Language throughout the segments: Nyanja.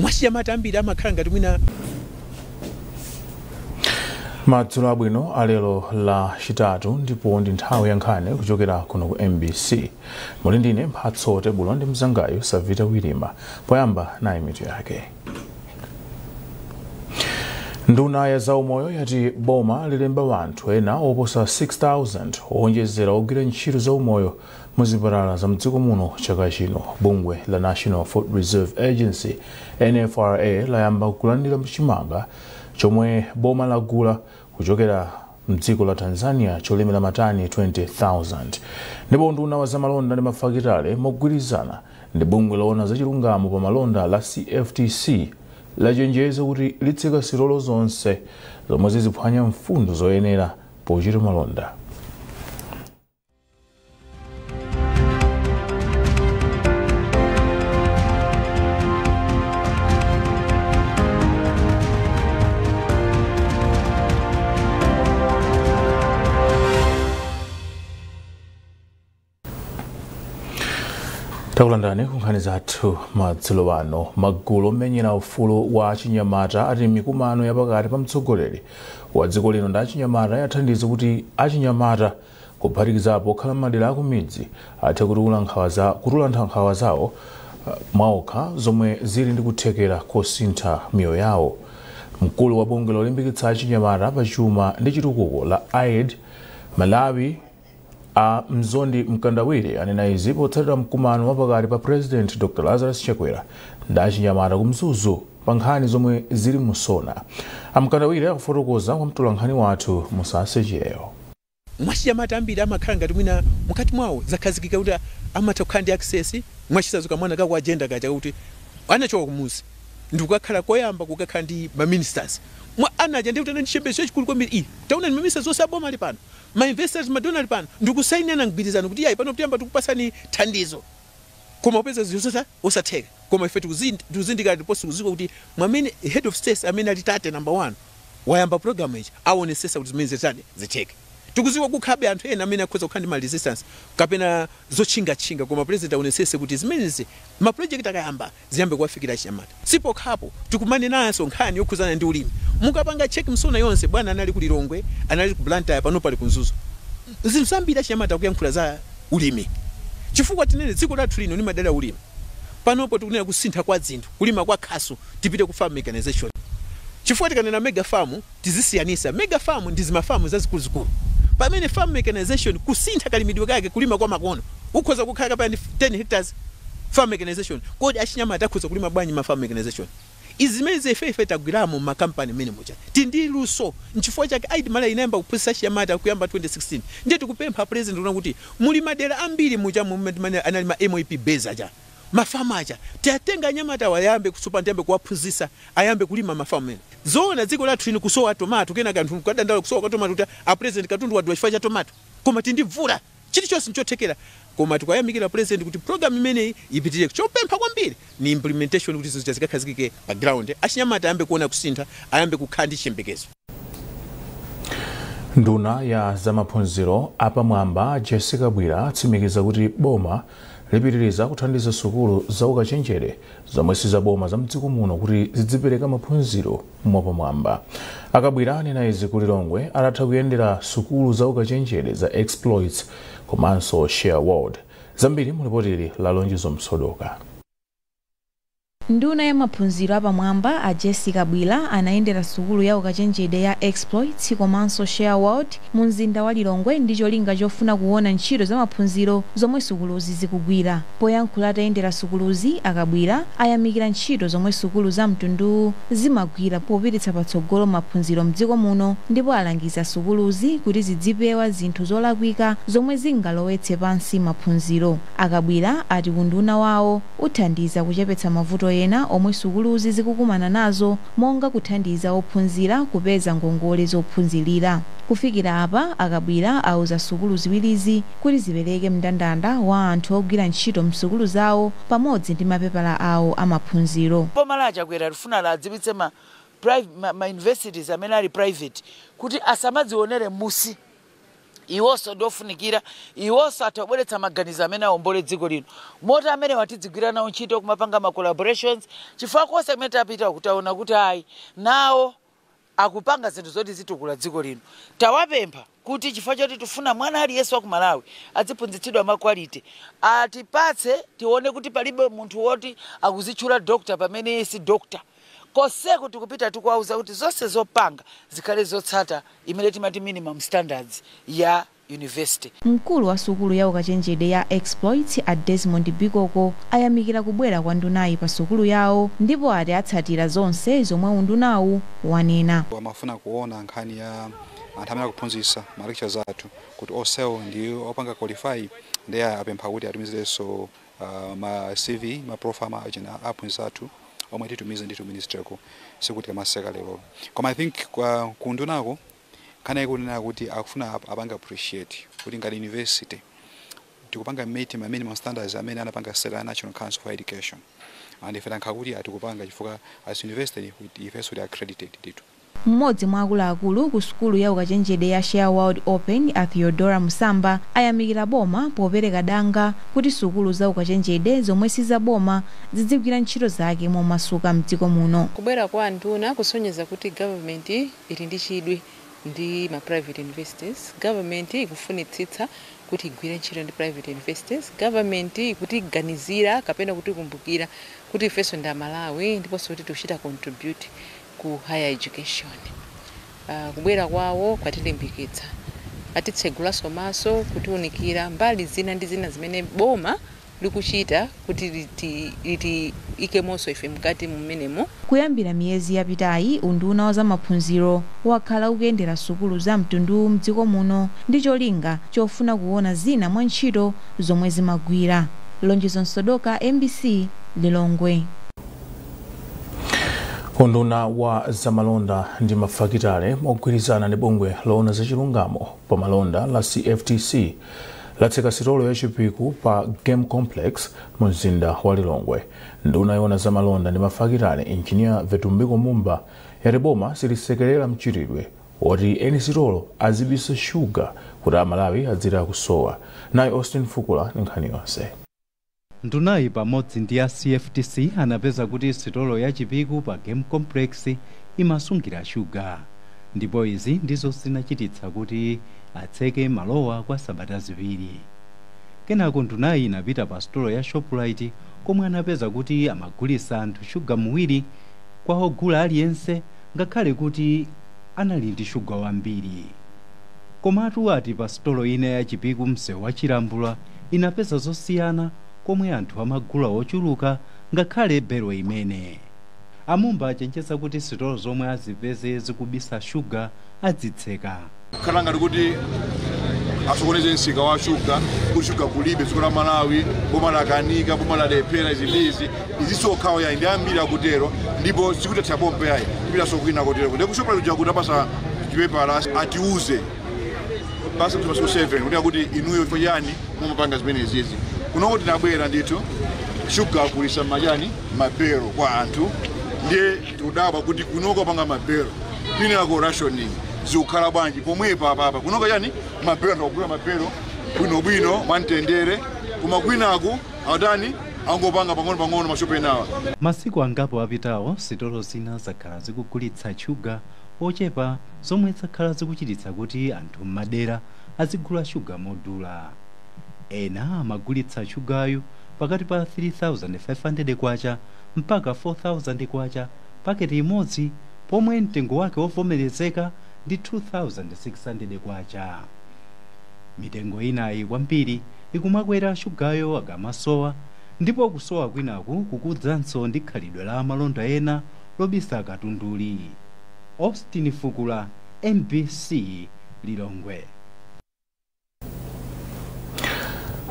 Mwachinyamata ambiri amakhala ngati mwina. Madzulo abwino alero la Chitatu, ndipo ndi nthawi ya nkhani kuchokera kuno ku MBC. Muli ndine Mphatso Tebulo ndi mzangayo Savita Wilima. Poyamba nayi mitu yake. Nduna ya zaumoyo yati boma lilemba wanthu ena oposa 6000 owonjezera ogwira ntchito zaumoyo muzipatala za mdziko muno chaka chino. Bungwe la National Food Reserve Agency NFRA layamba kulandira chimanga chomwe boma lagula kuchokera mdziko la Tanzania cholemera matani 20,000. Ndipo nduna wa zamalonda ndi mafakitale mogwirizana ndi bungwe loona zachilungamo pa malonda la CFTC lachenjeza kuti litseka sitolo zonse zomwe ziziphwanya mfundo zoyenera pochita malonda. Takulandani kunkhani zathu madzulo ano. Magulu omenyera ufulu wa achinyamata ati mikumano yapakati pa mtsogoleri wa dziko lino ndi achinyamata yathandiza kuti achinyamata kuphatikizapo okhala m'madera akumidzi athe kutula nkhawa zawo mwaokha zomwe zili ndi kuthekera kosintha miyoyo yawo. Mkulu wa bungwe lolimbikitsa achinyamata pachuma ndi chitukuko la AID Malawi a Mzondi Mkandawire anena izi potsatira mkumano wapakati pa President Dr. Lazarus Chakwera ndi achinyamata ku Mzuzu pa nkhani zomwe zili musona. Amkandawire akufotokoza kwa mtolankhani wathu Musase Chiyeyo. Mwachinyamata ambiri amakhala ngati mwina mukati mwawo zakhazikika kuti amatha kukhala ndi access. Mwachisazo kamwana kako agenda kacha kuti anachoka kumuzi ndikukakhala koyamba kukakhala ndi ma ministers. Mwa anaja ndi kuti ndi chiyembekezo chachikulu kwambiri. Taona ni ma ministers onse aboma ali pano, ma investors madona ali pano, ndikusainana mgwirizano kuti yayi pano tiyamba tikupasani thandizo, koma upeza zinthu osatheka. Koma ife tikuzindikira ndiponso kuziwa kuti mwamene head of state amene ali tate number 1 wayamba program ichi aonesesa kuti zimene zitani zitheke. Tikuziwa kukhabe anthu ena amene akhoza kukhala ndi ma resistance kapena zotchingatchinga, koma president aonesese kuti zimenezi ma project akayamba ziyambe kuwafikira achinyamata. Sipo khapo tikumane naso nkhani yokhuzana ndi ulimi. Mukapanga check msona yonse, bwana anali ku Lilongwe, anali ku Blantyre, pano pali ku Mzuzu. Zinthu zambiri achinyamata akuyankhula za ulimi, chifukwa tinene dziko lathu lino limadalira ulimi. Panopo tikunena kusintha kwa zinthu, kulima kwa khasu, tipite ku farm mechanization. Chifukwa tikanena mega farm tizisiyanisa. Mega farm ndi zimafamu zazikuluzikulu, pamene farm mechanization kusintha kalimidwe kake, kulima kwa makono ukhoza kukhala kapena 10 hectares farm mechanization. Kodi achinyamata akhoza kulima bwanji ma farm mechanization? Izi zimene ife tagwiramo makampani mmene muja tindi luso. Nchifukwa chake AID Malawi inayamba kuphunzitsa achinyamata kuyamba 2016. Ndiye tikupempha president una kuti muli madera ambiri muja mumene anali ma MOP base aja, mafamu aja, tiatenga anyamata wayambe kusopa, ndiyambe kuwaphunzitsa ayambe kulima mafamu mene. Zoona dziko lathu lino kusowa tomato, kena kanthu kadandaula kusowa kwa tomato kuti a president katundu wadula chifukwa cha tomato, koma tindivula chilichonse nchothekera. Koma tikayamikira president kuti program imeneyi ipitirire. Chopempha kwambiri ni implementation kuti zinthu zikakhazikike pa ground, achinyamata ayambe kuona kusintha, ayambe kukhala ndi chiyembekezo. Nduna ya zamaphunziro apamwamba Jessica Kabwila atsimikiza kuti boma lipitiriza kuthandiza sukulu za ukachenjere zomwe sizaboma za mdziko muno kuti zidzipereka maphunziro mwapamwamba. Akabwila anena izi ku Lilongwe atatha kuyendera sukulu za ukachenjere za Exploits komanso Share World. Zambiri mulipotili la Lonjezo Msodoka. Nduna ya maphunziro apamwamba a Jessica Kabwila anayendera sukulu ya ukachenjede ya Exploits komanso Share World mu mzinda wa Lilongwe ndi cholinga chofuna kuona ntchito za maphunziro zomwe sukuluzi zikugwira. Poyankhula atayendera sukuluzi, Akabwila ayamikira ntchito zomwe sukulu za mtunduwu zimagwira popititsa patsogolo maphunziro mdziko muno, ndipo alangiza sukuluzi kuti zidzipewa zinthu zolakwika zomwe zingalowetse pansi maphunziro. Akabwila ati unduna wawo uthandiza kuchepetsa mavuto ena omwe sukuluzi zikukumana nazo, monga kuthandiza ophunzira kupeza ngongole zophunzirira. Kufikira apa, Akabwila auza sukulu ziwirizi kuti zipereke mndandanda wa anthu ogwira ntchito msukulu zawo pamodzi ndi mapepala awo amaphunziro. Boma la Chakwera lifuna ladzibitse ma universities amene ali private kuti asamadzionere musi. Iwonso ndiofunikira, iwonso atabweretsa maganizo amene awombole dziko lino, moti amene watidzigwira nawo ntchito kumapanga ma collaborations, chifukwa konse kumene tapita kutaona kuti ayi, nawo akupanga zinthu zoti zitukula dziko lino. Tawapempha kuti chifukwa choti tifuna mwana aliyense wa ku Malawi aziphunzitsidwa ma quality, atipatse tione kuti palibe munthu woti akuzitchula doctor pamene si doctor. Konseko tikupita tikuwauza kuti zonse zopanga zikhale zotsata imene timati minimum standards ya university. Mkulu wa sukulu ya ukachenjede ya Exploits, a Desmond Bikoko, ayamikira kubwera kwa ndunayi pa sukulu yawo ndipo ati atsatira zonse zomwe undunawu wanena. Amafuna kuona nkhani ya anthu amene akuphunzitsa ma lectures athu kuti onsewo ndi opanga qualify, ndiye apempha kuti atumizirenso ma CV, ma profile achina aphunzitsi athu omwe titumize ndithu ministry-ko sikuti kamaseka lero. Koma I think kwa kundunako nkhani yakunena kuti akufuna apange appreciate kuti ngati university tikupanga meet ma minimum standards amene anapanga set a National Council for Education, and ife tankha kuti atikupanga chifukwa as university ifenso tili accredited ndithu. Mmodzi mwa akuluakulu ku sukulu ya ukachenjede ya Share World Open, a Theodora Musamba, ayamikira boma popereka danga kuti sukulu za ukachenjede zomwe si za boma zidzigwira ntchito zake momasuka mdziko muno. Kubwera kwa nduna kusonyeza kuti government ili ndi chidwi ndi ma private universities. Government ikufunitsitsa kuti igwire ntchito ndi private universities. Government ikutiganizira kapena kutikumbukira kuti ifenso ndi Amalawi ndiponso kuti tikuchita contribute ku higher education. Kubwera kwawo kwatilimbikitsa, atitsegulanso maso, kutiunikira mbali zina ndi zina zimene boma likuchita kuti litiikemonso ife mkati mumenemo. Kuyambira miyezi yapitayi, unduna wa zamaphunziro wakhala ukuyendera sukulu za mtundu mdziko muno ndi cholinga chofuna kuona zina mwa ntchito zomwe zimagwira. Lonjezo Msodoka, MBC, Lilongwe. Unduna wa zamalonda ndi mafakitale mogwirizana ndi bungwe loona zachilungamo pa malonda la CFTC latseka sitolo ya Chipiku pa Game Complex mu mzinda wa Lilongwe. Nduna yoona zamalonda ndi mafakitale, Engineer Vitumbiko Mumba, yati boma silisekerera mchitidwe woti eni sitolo azibisa shuga kuti Amalawi adzira kusowa. Naye Austin Fukula ndi nkhani yonse. Ndunayi pamodzi ndi a CFTC anapeza kuti sitolo ya Chipiku pa Game Complex imasungira shuga, ndipo izi ndizo zinachititsa kuti atseke malowa kwa sabata 2. Kenako ndunayi inapita pa sitolo ya Shoprite komwe anapeza kuti amagulitsa anthu shuga muwiri kwa ogula aliyense, ngakhale kuti anali ndi shuga wambiri. Komatu ati pa sitolo ina ya Chipiku msewu wa Chilambula inapeza zosiyana, komwe anthu amagula ochuluka ngakhale belo imene. Amumba achenjeza kuti sitolo zomwe azipeze zikubisa shuga adzitseka. Kukhala ngati kuti asokoneze msika wa shuga, kuti shuga kulibe dziko la Malawi, boma lakanika, boma lalephera, izi ndizi izisokhawo yayi ndi ambiri akutero, ndipo sikuti pompe yayi ipitanso kwina kotero. Ndi kushopa kuja kuti apasa chipepala atiuze basa kuti masiku 7 kuti akuti inuyo ifo yani mumapanga zimene izizi. Kunoko tinabwera ndithu shuga akulisa majani mabero kwa anthu, ndiye tikudabwa kuti kunoko panga mabero kwinako rationing zikukhala bwanji pomwepa apapa kunoko yani mabero ndikugula mabero bwinobwino mwamtendere, koma kwinaku atani angopanga pang'ono-pang'ono mashopu enawa. Masiku angapo apitawo sitolo zina zakhala zikugulitsa shuga ochepa, zomwe zakhala zikuchititsa kuti anthu m'madera azigula shuga modula. Ena amagulitsa shugayu pakati pa 3500 kwacha mpaka 4000 kwacha paketi imodzi, pomwe mtengo wake wovomerezeka ndi 2600 kwacha. Mitengo inayi kwambiri ikumakwera shugayo akamasowa, ndipo kusowa kwinaku kukudzanso ndi khalidwe la amalonda ena lobisa katunduli. Austin Fukula, MBC, Lilongwe.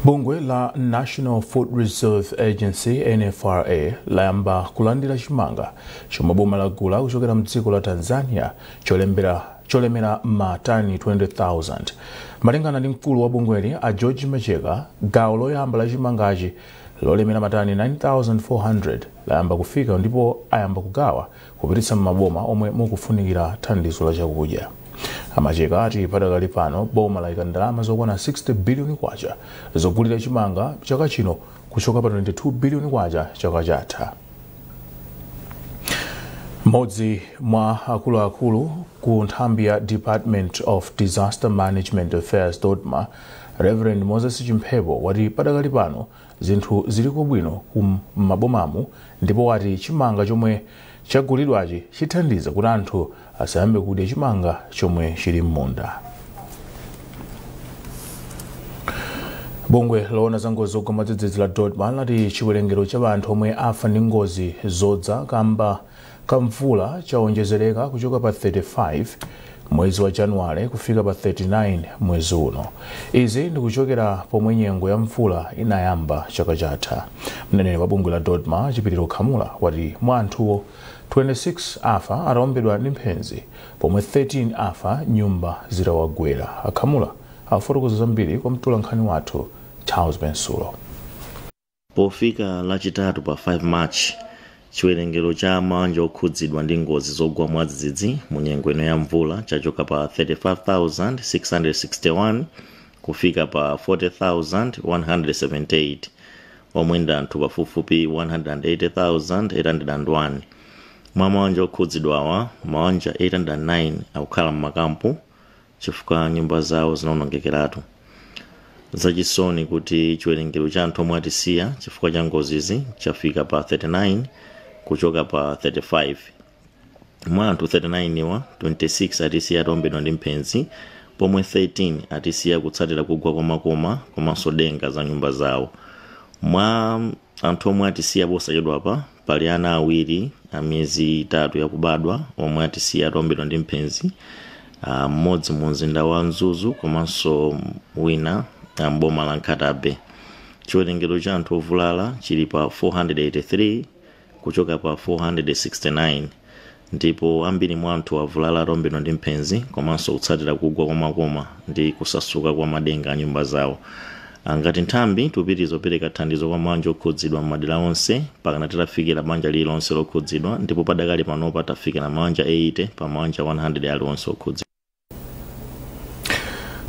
Bungwe la National Food Reserve Agency NFRA layamba kulandira chimanga chomwe boma lagula kuchokera mdziko la Tanzania cholemera matani 20,000. Malingana ndi mkulu wa bungweli a George Macheka, gawo loyamba la chimangachi lolemera matani 9,400 layamba kufika ndipo ayamba kugawa kupititsa m'maboma omwe mukufunikira thandizo la chakudya. Amacheka ati padakali pano boma layika ndalama zokwana 60 billion kwacha zogulira chimanga chaka chino kuchoka pa 22 billion kwacha chaka chatha. Mmodzi mwa akuluakulu ku nthambi ya Department of Disaster Management Affairs DODMA, Reverend Moses Chimphepo, wati padakali pano zinthu ziliko bwino ku mabomamu ndipo wati chimanga chomwe chagulidwachi chithandiza kuti anthu asayambe kudya chimanga chomwe chili m'munda. Bungwe loona za ngozi zogwa mwadzidzidzi la DODMA lati chiwerengero cha anthu omwe afa ndi ngozi zodza kamba kamvula chawonjezereka kuchoka pa 35 mwezi wa Januwale kufika pa 39 mwezi uno. Izi ndikuchokera pomwe nyengo ya mvula inayamba chaka chatha. Mneneri wa bungwe la DODMA Chipiriro Khamula wati mwa anthuwo 26 afa ataombedwa ndi mphenzi pomwe 13 afa nyumba zitawagwera. Akhamula afotokoza zambiri kwa mtolankhani wathu Charles Bensulo. Pofika lachitatu pa 5 March, chiwerengero cha mabanja okhudzidwa ndi ngozi zogwa mwadzidzidzi mu nyengo ino ya mvula chachoka pa 35,661 kufika pa 40,178, omwe ndi anthu pafupifupi 180,801. Mwa mabanja okhudzidwawa, mabanja 809 akukhala m'makampu chifukwa nyumba zawo zinawonongekeratu. Zachisoni kuti chiwerengero cha anthu omwe atisiya chifukwa cha ngozizi chafika pa 39 kuchoka pa 35. Mwa anthu 39 iwa, 26 atisiya ataombedwa ndi mphenzi, pomwe 13 atisiya kutsatira kugwa kwa makoma komanso denga za nyumba zawo. Mwa anthu omwe atisiya posachedwapa pali ana awiri a miyezi 3 yakubadwa omwe atisiya ataombedwa ndi mphenzi, mmodzi mu mzinda wa Mzuzu komanso wina mboma la Nkhatabe. Chiwerengero cha anthu ovulala chili pa 483 kuchoka pa 469, ndipo ambiri mwa anthu avulala ataombedwa ndi mphenzi komanso kutsatira kugwa kwa makoma ndi kusasuka kwa madenga a nyumba zawo. Ngati nthambi tupitiriza kupereka thandizo kwa mabanja okhudzidwa m'madera onse pakana titafikira banja lililonse lokhudzidwa, ndipo padakali panopa tafikira mabanja 80 pa mabanja 100 aliwonse okhudzidwa.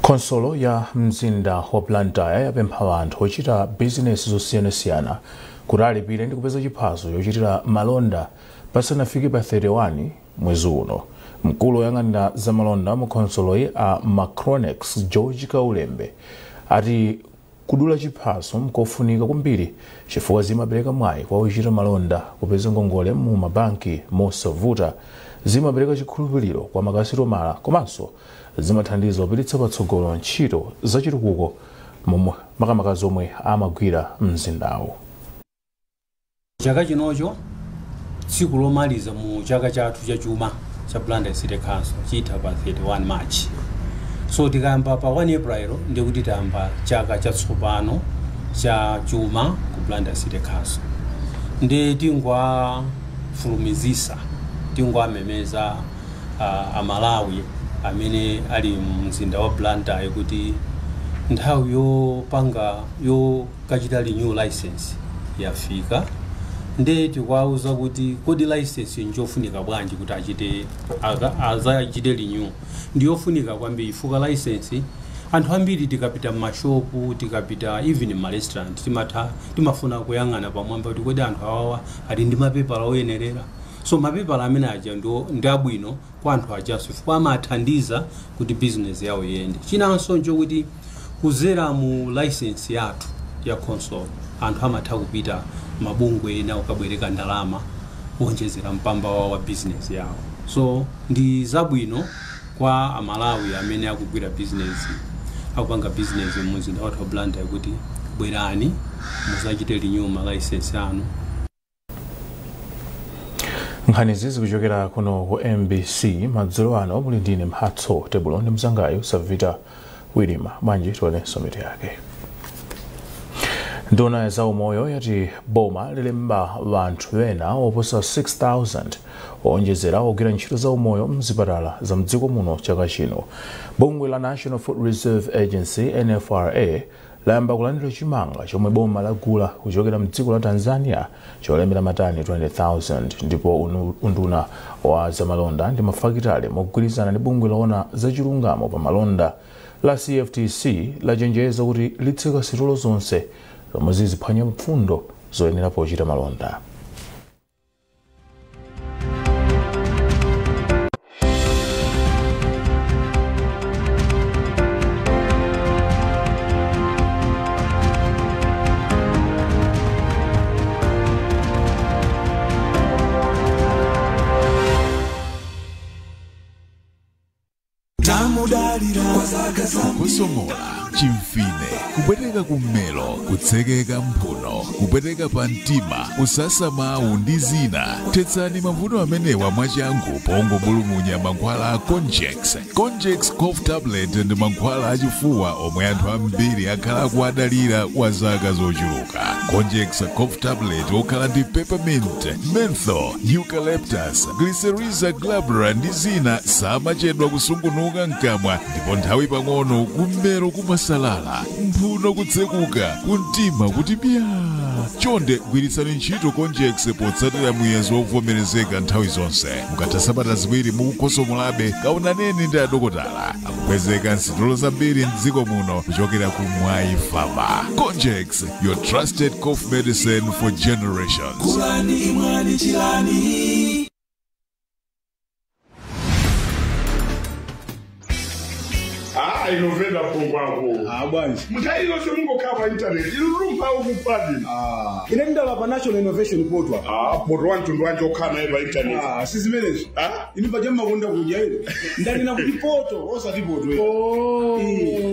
Khonsolo ya mzinda wa Blantyre yapempha anthu ochita bizinesi zosiyanasiyana kuti alipire ndi kupeza chiphaso chochitira malonda pasanafike pa 31 mwezi uno. Mkulu woyang'anira za malonda mu khonsoloyi a Macronex George Kaulembe ati kudula chiphaso nkofunika kwambiri chifukwa zimapereka mwayi kwa ochita malonda kupeza ngongole mu mabanki mosavuta, zimapereka chikhulupiriro kwa makasitomala komanso zimathandiza kupititsa patsogolo ntchito zachitukuko makamaka zomwe amagwira mzindawo. Chaka chinocho tsiku lomaliza mu chaka chathu chachuma cha Blantyre City Council chitha pa 31 March. So tikayamba pa 1 April ndikuti tayamba chaka chatsopano cha chuma ku Blantyre City Council. Ndi tingwafulumizisa, tingwamemeza Amalawi amene ali mzinda wa Blantyre kuti nthawi yopanga yokachita renew license yafika. Ndi tikuwauza kuti kodi license njofunika bwanji kuti achite azachite renew. Ndiyofunika kwambiri chifukwa license anthu ambiri tikapita mmashopu, tikapita even ma restaurant, timafuna kuyang'ana pamwamba kuti kodi anthu awawa ali ndi mapepala oyenerera. So mapepala amene aja ndi abwino kwa anthu ajaso chifukwa amathandiza kuti business yawo iyende. Chinanso nchokuti kuzera mu license yathu ya council anthu amatha kupita mabungwe ena ukabwereka ndalama kuonjezera mpamba wawo wa business yawo. So ndi zabwino kwa Amalawi amene akugwira business, akupanga business mu mzinda wathu wa Blantyre kuti bwerani muzachite renew ma license anu. Nkhanizi zikuchokera kuno ku MBC madzulo ano. Muli ndine Mphatso Tebulo ndi mzangayo Savita Wilima. Bwanji tionenso mitu yake. Nduna ya zaumoyo yati boma lilemba anthu ena oposa 6,000 owonjezera ogwira ntchito za umoyo mzipatala za mdziko muno chaka chino. Bungwe la National Food Reserve Agency NFRA Layamba kulandira chimanga chomwe boma lagula kuchokera mdziko la Tanzania cholemera matani 20,000, ndipo unduna wa zamalonda ndi mafakitale mogwirizana ndi bungwe loona zachilungamo pa malonda la CFTC lachenjeza kuti litseka sitolo zonse zomwe ziziphwanya mfundo zoyenera pochita malonda. Kusomola chimfine, kupweteka kummero, kutsekeka mphuno, kupweteka pa mtima, kusasa mawu ndi zina. Thetsani mavuto amenewa mwachangu pongobulumunya mankhwala a Conjex. Conjex Cough Tablet ndi mankhwala achifuwa omwe anthu ambiri akhala akuadalira kwa zaka zochuluka. Conjex Cough Tablet okhala ndi peppermint, menthol, eucalyptus, glycyrrhiza glabra ndi zina samachedwa kusungunuka mkamwa, ndipo nthawi pang'ono kummero kumasalala, mphuno kutsekuka, kumtima kuti bya. Chonde gwiritsani ntchito Conjex potsatira muyezo wovomerezeka nthawi zonse. Mukatha sabata ziwiri mukukhosomolabe, kaonaneni ndi adokotala. Akupezeka nsitolo zambiri mdziko muno kuchokera ku Mwai Pharma. Conjex, your trusted cough medicine for generations. Kulani mwani chilani. Inoveda pongwako. Bwanji. Muthawi yonse mungokhala pa internet. Inu lumpha ukupadi. Ine ndidala pa National Innovation Portal. Portal wa mtundu wanje okhala naye pa internet. Si zimenezo. Inu paja mmakonda kudya ine. Ndanena kuti portal osati portal.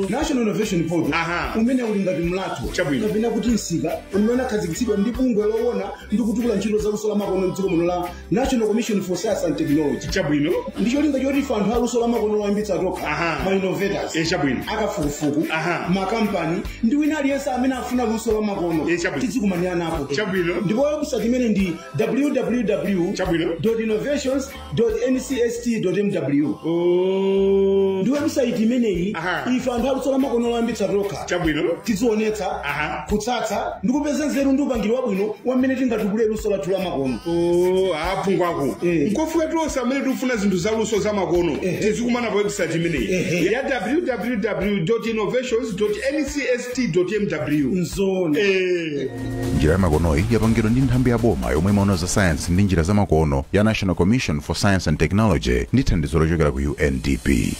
National Innovation Portal. Umene uli ngati mlatho. Kapena kuti msika umene unakhazikitsidwa ndi bungwe loona ndi kutukula ntchito zaluso la makono mdziko muno la National Commission for Science and Technology. Chabwino. Ndi cholinga choti ife anthu aluso la makono loyambitsa tokha. Ma innovators. Chabwino. Akafukufuku, makampani ndi wina aliyense amene afuna luso la makono tizikumanira napo. Chabwino. Ndipo website imene ndi www.innovations.ncst.mw. Ndi website imeneyi ife anthu aluso la makono loyambitsa tokha tizionetsa, kutsatsa ndi kupeza nzeru ndi upangiri wabwino wamene tingatukule luso lathu la makono. Aphungwako nkofuka tonse amene tikufuna zinthu za luso za makono tizikumana pa website imeneyi ya www.innovations.ncst.mw. Nzona. Njira ya makonoyi yapangidwa ndi nthambi ya boma yomwe imaona za sayansi ndi njira za makono ya National Commission for Science and Technology ndi thandizo lochokera ku UNDP.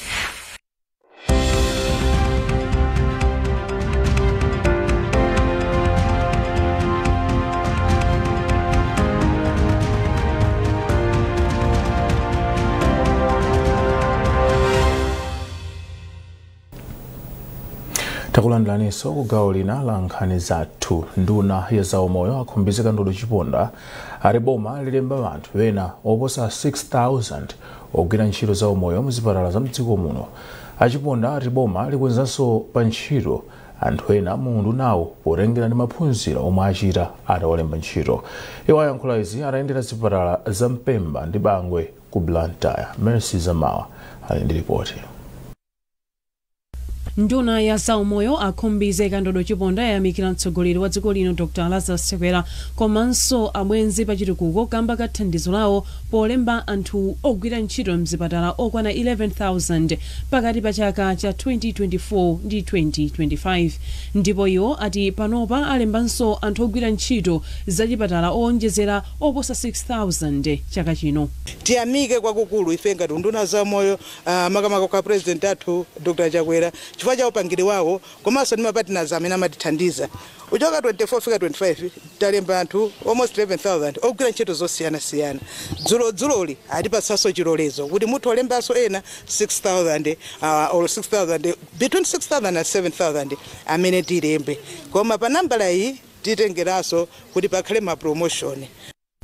Takulandiraninso ku gawo lina la nkhani zathu. Nduna ya zaumoyo akhumbizika Ndodo Chiponda ati boma lilemba anthu ena oposa 6,000 ogwira ntchito za umoyo muzipatala za mdziko muno. Achiponda ati boma likwenzanso pa ntchito anthu ena mu undunawo potengera ndi maphunziro omwe achita atawalemba ntchito. Iwo ayankhula izi atayendera zipatala za Mpemba ndi Bangwe ku Blantyre. Mercy Zamawa ali ndi ripoti. Nduna ya zaumoyo akhumbizeka Ndodo Chiponda yayamikira mtsogoleri wa dziko lino Dr. Lazarus Chakwera komanso abwenzi pa chitukuko kamba ka thandizo lawo polemba anthu ogwira ntchito mzipatala okwana 11,000 pakati pa chaka cha 2024 ndi 2025. Ndipo iwo ati panopa alembanso anthu ogwira ntchito zachipatala owonjezera oposa 6,000 chaka chino. Tiyamike kwakukulu ife ngati nduna zaumoyo, makamaka kwa president athu Dr. Chakwera chifukwa cha upangiri wawo komanso ndi mapartners amene amatithandiza. Uchoka 24 fika 25 talemba anthu almost 11,000 ogwira ntchito zosiyanasiyana. Dzulodzuloli atipatsanso chilolezo kuti muthu olembanso ena 6,000 or 6,000 between 6,000 and 7,000 amene tilembe, koma pa nambala iyi titengeranso kuti pakhale ma promotion.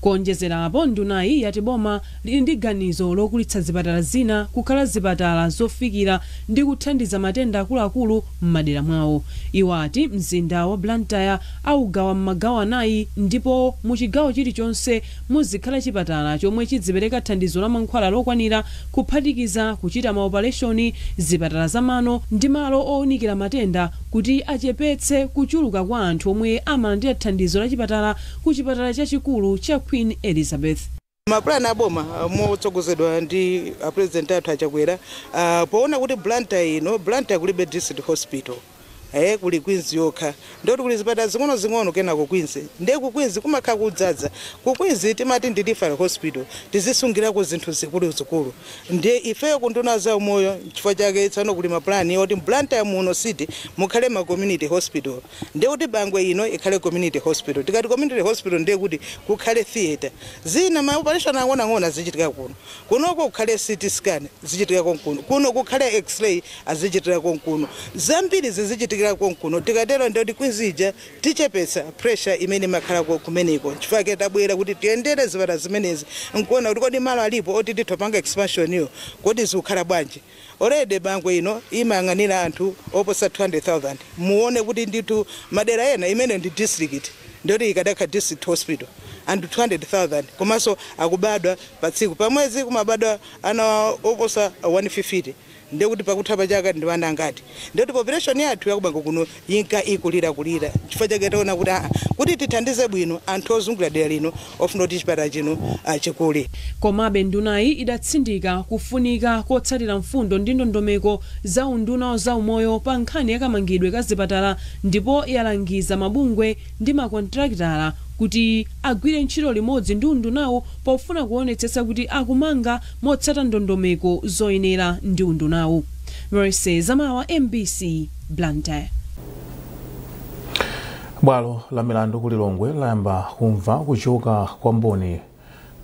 Kuonjezerapo, ndunayi yati boma lili ndi ganizo lokulitsa zipatala zina kukhala zipatala zofikira ndi kuthandiza matenda akuluakulu m'madera mwawo. Iwo ati mzinda wa Blantyre augawa m'magawo 4 ndipo mu chigawo chilichonse muzikhala chipatala chomwe chidzipereka thandizo la mankhwala lokwanira, kuphatikiza kuchita maopareshoni, zipatala zamano ndi malo owunikira matenda kuti achepetse kuchuluka kwa anthu omwe amalandira thandizo la chipatala ku chipatala chachikulu cha Queen Elizabeth. Mapulani aboma motsogozedwa ndi apresident athu Achakwera, poona kuti Blantyre ino, Blantyre kulibe district hospital, kuli Queens yokha, ndoti kuli zipatala zing'ono-zing'ono kenako Queens. Ndiye ku Queens kumakhala kudzaza. Ku Queens timati ndi referral hospital, tizisungirako zinthu zikuluzikulu. Ndiye ifeyo kunduna za umoyo, chifukwa chake tsano kuli mapulani oti Blantyre muno city mukhale ma community hospital. Ndiye kuti Bangwe ino ikhale community hospital. Tikati community hospital, ndiye kuti kukhale theatre, zina ma operation ang'onoang'ono azichitika kuno, kunoko kukhale CT scan zichitika konkuno, kuno kukhale x-ray azichitika konkuno, zambiri zizichitikira konkuno. Tikatero ndiye kuti Queens ija tichepetsa pressure imene imakhalako kumeneko. Chifukwa chake tabwera kuti tiyendere zipatala zimenezi nkuona kuti kodi malo alipo oti titopanga expansion iyo, kodi zikukhala bwanji. Already Bangwe ino imayang'anira anthu oposa 200,000. Muone kuti ndithu madera ena imene ndi district, ndiyoti ikadakha district hospital, anthu 200,000, komanso akubadwa pa tsiku, pamwezi kumabadwa ana oposa 150, ndiye kuti pakutha pa chaka ndi ana angati? Ndiyoti population yathu yakubangwe kuno yinka ikulirakulira. Chifukwa chake taona kuti kuti tithandize bwino anthu ozungulira dera lino, ofuna kuti chipatala chino chikule. Komabe ndunayi idatsindika kufunika kotsatira mfundo ndi ndondomeko za unduna za umoyo pa nkhani yakamangidwe ka zipatala, ndipo yalangiza mabungwe ndi makontrakitala kuti agwire ntchito limodzi ndi undunawo pofuna kuonetsetsa kuti akumanga motsata ndondomeko zoyenera ndi undunawo. Mercy Zamawa, MBC, Blantyre. Bwalo la milandu ku Lilongwe layamba kumva kuchoka kwa mboni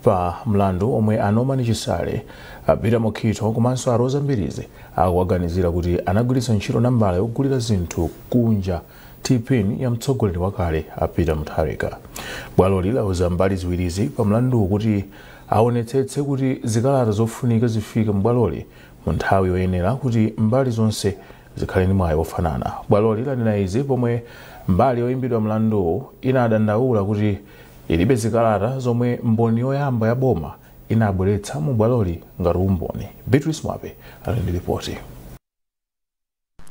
pa mlandu omwe a Norman Chisale, a Peter Mukhito komanso a Rosa Mbirizi akuwaganizira kuti anagwiritsa ntchito nambala yogulira zinthu kunja, TPIN, ya mtsogoleri wakale a Peter Mutharika. Bwaloli lauza mbali ziwirizi pa mlanduwu kuti aonetsetse kuti zikalata zofunika zifike m'bwaloli mu nthawi yoyenera kuti mbali zonse zikhale ndi mwayi wofanana. Bwaloli lanena izi pomwe mbali yoyimbidwa mlanduwu inadandaula kuti ilibe zikalata zomwe mboni yoyamba ya boma inabweretsa mu bwaloli ngati umboni. Beatrice Mwape ali ndi ripoti.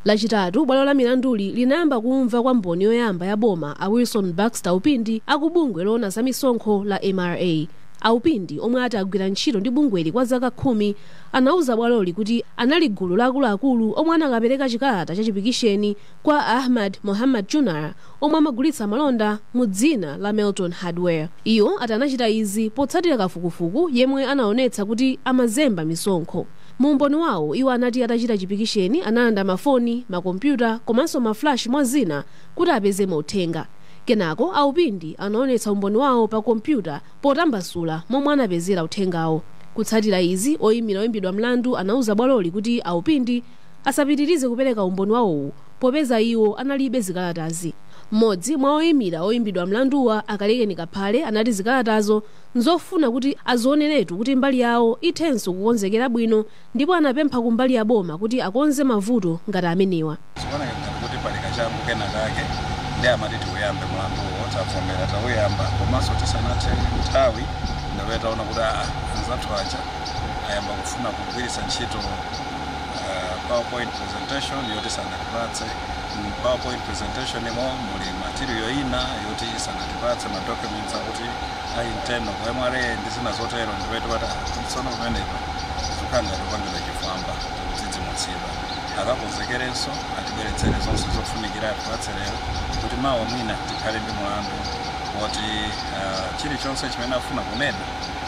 Lachitatu bwalo la milanduli linayamba kumva kwa mboni yoyamba ya boma, a Wilson Baxter Upindi akubungwe loona za misonkho la MRA. Aupindi, omwe ati agwira ntchito ndi bungweli kwa zaka 10, anauza bwaloli kuti anali gulu la akuluakulu omwe anakapereka chikalata cha chipikisheni kwa Ahmad Mohammad Junar omwe amagulitsa malonda mu dzina la Melton Hardware. Iwo ati anachita izi potsatira kafukufuku yemwe anaonetsa kuti amazemba misonkho. Mu umboni wawo, iwo anati atachita chipikisheni analanda mafoni, makompyuta komanso maflash mwa zina kuti apeze mauthenga. Kenako Aupindi anaonetsa umboni wawo pa kompyuta potambasula momwe anapezera uthengawo. Kutsatira izi, oyimira oyimbidwa mlandu anauza bwaloli kuti Aupindi asapitirize kupereka umboni wawowu popeza iwo analibe zikalatazi. Mmodzi mwa oyimira oyimbidwa mlanduwa, Akalekeni Kaphale, anati zikalatazo nzofuna kuti azioneretu kuti mbali yawo ithenso kukonzekera bwino, ndipo anapempha kumbali ya boma kuti akonze mavuto ngati amenewa. Zikuoneka ngati kuti pali kachangu kena kake, ndi amati tiuyambe mlanduwo, tavomera, tauyamba, komanso tisanathe nthawi ndapeta taona kuti anzathu aja ayamba kufuna kugwiritsa ntchito PowerPoint presentation yoti sanatipatse. PowerPoint presentation imo muli material ina yoti sanatipatse, ma documents akuti a internal ku MRA ndi zina zotero. Ndipete pati tsono pamenepa zikukhala ngati kupangidwa chifwamba, kudzidzimutsidwa. Akakonzekerenso, atibweretsere zonse zofunikira, atipatse lero kuti mawa mwina tikhale ndi mulandu woti chilichonse chimene afuna kunena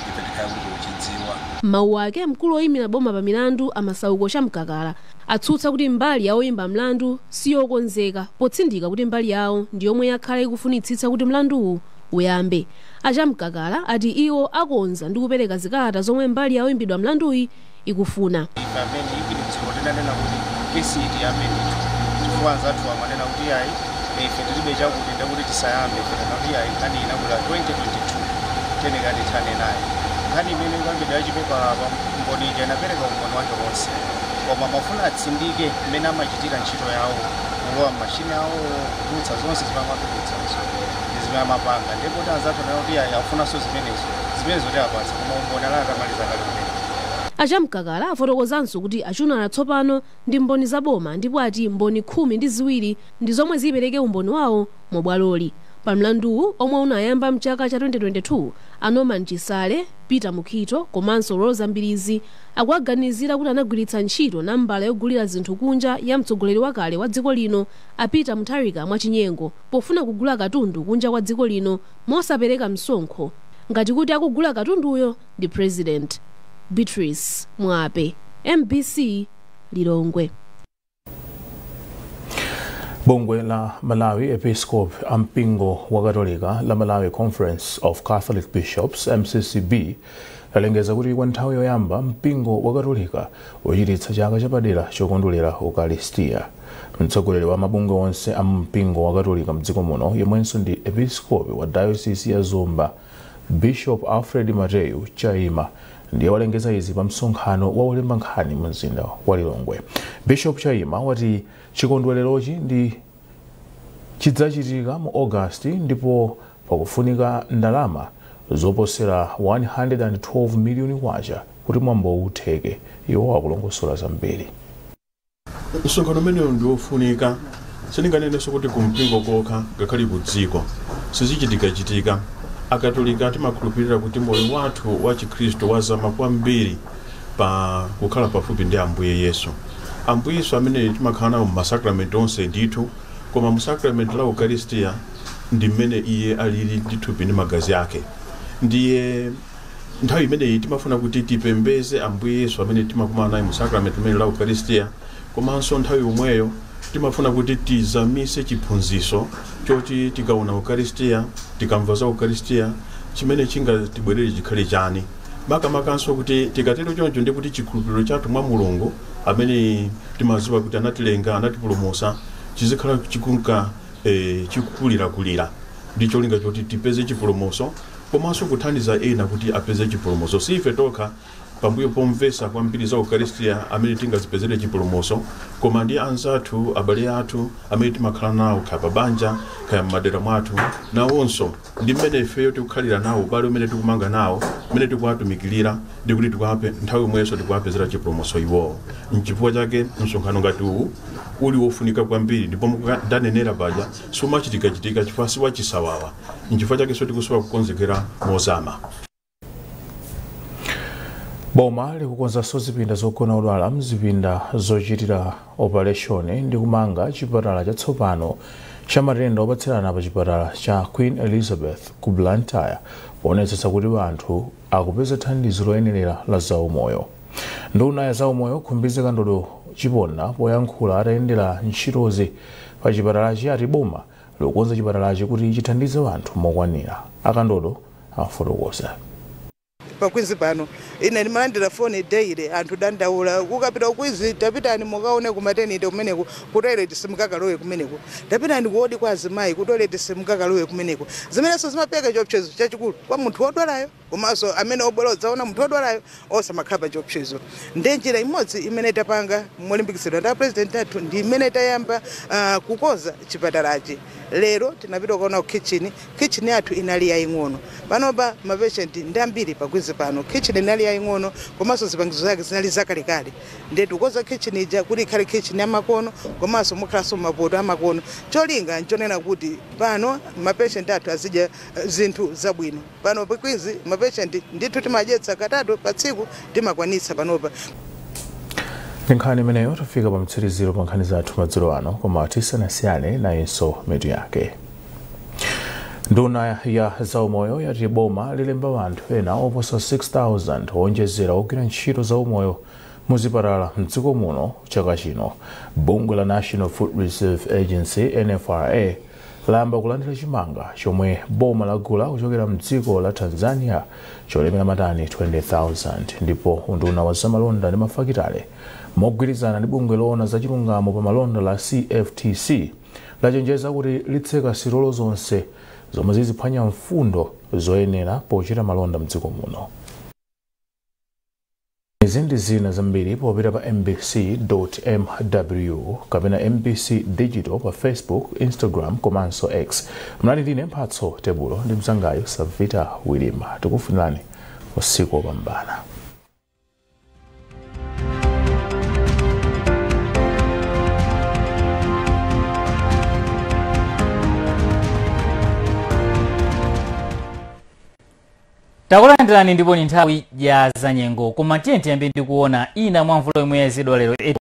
ife tikhale kuti tikuchidziwa. Mawu ake, mkulu oyimira boma pa milandu, Amasauko Chamkakala, atsutsa kuti mbali ya oyimba mlandu siyokonzeka, potsindika kuti mbali yawo ndi yomwe yakhala ikufunitsitsa kuti mlanduwu uyambe. Achamkakala ati iwo akonza ndi kupereka zikalata zomwe mbali ya oyimbidwa mlanduyi ikufuna. Ife amene even dzulo tinanena kuti kesi tiyambe ndithu, chifukwa anzathu amanena kuti ayi, ife tilibe chakuti, ndakuti tisayambe. Ife tanena kuti ayi, nkhani inabwera 2022. Tiyeneka tithane naye. Nkhani imene ikuyambidwa yachipepala pa mboni ija inapereka umboni wake wonse, koma mafuna atsindike mmene amachitira ntchito yawo, kulowa mmashini awo, kutulutsa zonse zimene amatulutsazo ndi zimene amapanga. Ndipo kuti anzathu nayo kuti ayi afunanso zimenezo tiapatsa, koma umboni alati atamaliza kale kumene. Achamkakala afotokozanso kuti achunana tsopano ndi mboni zaboma, ndipo ati mboni 12 ndi zomwe zipereke umboni wawo mu bwaloli. Pa mlanduwu omwe unayamba mchaka cha 2022, a Norman Chisale, Peter Mukhito komanso Rosa Mbirizi akuaganizira kuti anagwiritsa ntchito nambala yogulira zinthu kunja ya mtsogoleri wakale wa dziko lino a Peter Mutharika mwachinyengo pofuna kugula katundu kunja kwa dziko lino mosapereka msonkho, ngati kuti akugula katunduyo ndi president. Beatrice Mwape, MBC, Lilongwe. Bungwe la Malawi Episcope ampingo wa Katolika la Malawi Conference of Catholic Bishops MCCB lalengeza kuti kwa nthawi yoyamba mpingo wa Katolika uchititsa chaka chapadera chokondwerera Ukaristiya. Mtsogoleri wa mabungwe onse a mpingo wa Katolika mdziko muno, yemwenso ndi episcope wa diocese ya Zomba, Bishop Alfred Mateyu Chaima, ndiye walengeza izi pa msonkhano wa olemba nkhani mu mzinda wa Lilongwe. Bishop Chaima wati chikondwererochi ndi chidzachitika mu August ndipo pakufunika ndalama zoposera 112 miliyoni kwacha kuti mwambo utheke. Iwo akulongosola zambiri. Msonkhano umenewu ndi wofunika, sindinganenenso kuti kumpingo kokha, ngakhale ku dziko sizichitikachitika. Akatolika timakhulupirira kuti moyo wathu wa Chikhristu wazama kwambiri pa kukhala pafupi ndi Ambuye Yesu. Ambuye Yesu amene timakhala nawo mumasakramenti onse ndithu, koma musakramenti la Ukaristiya ndi mmene iye alili ndi thupi ndi magazi ake. Ndiye nthawi imeneyi timafuna kuti tipembeze Ambuye Yesu amene timakumana naye musakramenti limene la Ukaristiya, komanso nthawi yomweyo timafuna kuti tizamise chiphunzitso choti tikaona Ukaristiya, tikamva za Ukaristiya, chimene chingatibwerere chikhale chani. Makamakanso kuti tikatero choncho ndi kuti chikhulupiriro chathu mwa Mulungu amene timadziwa kuti anatilenga, anatipulumutsa, chizikhala chikunka chikukulirakulira, ndi cholinga choti tipeze chipulumutso komanso kuthandiza ena kuti apeze chipulumutso. Si ife tokha pambuyo pomvesa kwambiri za Ukaristiya amene tingazipezere chipulumutso, koma ndi anzathu, abale athu amene timakhala nawo kaya pabanja kaya m'madera mwathu, nawonso ndi mmene ifeyo tikukhalira nawo, ubale umene tikumanga nawo, mmene tikuwatumikirira, ndi kuti nthawi imwenso tikuwapezera chipulumutso iwowo. Nchifukwa chake msonkhano ngati uwu uli wofunika kwambiri, ndipo ndanenera paja sumachitikachitika chifukwa siwachisawawa. Nchifukwa chakenso tikusowa kukonzekera mozama. Boma likukonzanso zipinda zogona odwala mzipinda zochitira operation ndi kumanga chipatala chatsopano cha matenda opatsirana pa chipatala cha Queen Elizabeth ku Blantyre, poonetsetsa kuti anthu akupeza thandizo loyenerera la zaumoyo. Nduna ya zaumoyo Khumbize Kandodo Chiponda poyankhula atayendera ntchitozi pa chipatalachi ati boma likukonza chipatalachi kuti chithandize anthu mokwanira. Akandodo afotokoza. Pa Queens pano ine ndimalandira foni daily, anthu dandaula kukapita Queens, tapitani mukaone ku maternity kumeneko, ku toilet simukakalowe kumeneko, tapitani ku ward kwa azimayi, ku toilet simukakalowe kumeneko. Zimenenso zimapereka chiopsezo chachikulu kwa munthu wodwalayo komanso amene obwera udzaona munthu wodwalayo osamakhala pa chiopsezo. Ndi njira imodzi imene tapanga molimbikitsidwa ndi president athu ndi imene tayamba kukoza chipatalachi. Lero tinapita kukaona ku kitchen. Kitchen yathu inali yaying'ono, panopa mapatient ndi ambiri pa Queens pano. Kitchen inali yaying'ono komanso zipangizo zake zinali zakalekale, ndiye tikukoza kitchen ija kuti ikhale kitchen yamakono komanso mukhalanso mapoto amakono. Cholinga nchonena kuti pano mapatient athu azidya zinthu zabwino. Pano pa Queens mapatient ndithu timadyetsa katatu pa tsiku, timakwanitsa panopa. Ndi nkhani imeneyo tafika pa mtsiriziro pa nkhani zathu madzulo ano, koma tisanasiyane nayinso mitu yake. Nduna ya zaumoyo yati boma lilemba anthu ena oposa 6,000 owonjezera ogwira ntchito zaumoyo muzipatala mdziko muno chaka chino. Bungwe la National Food Reserve Agency NFRA layamba kulandira chimanga chomwe boma lagula kuchokera mdziko la Tanzania cholemera matani 20,000. Ndipo unduna wa zamalonda ndi mafakitale mogwirizana ndi bungwe loona za chilungamo pa malonda la CFTC lachenjeza kuti litseka sitolo zonse zomwe ziziphwanya mfundo zoyenera pochita malonda mdziko muno. Izi ndi zina zambiri popita pa mbc.mw kapena MBC Digital pa Facebook, Instagram komanso X. Mnali ndine Mphatso Tebulo ndi mzangayo Savita Wilima. Tikufunirani usiku wopambana. Takulandirani ndipo ni nthawi ya zanyengo, koma tiye tiyambe ndi kuona ina mwa mvula yomwe yazidwa lero.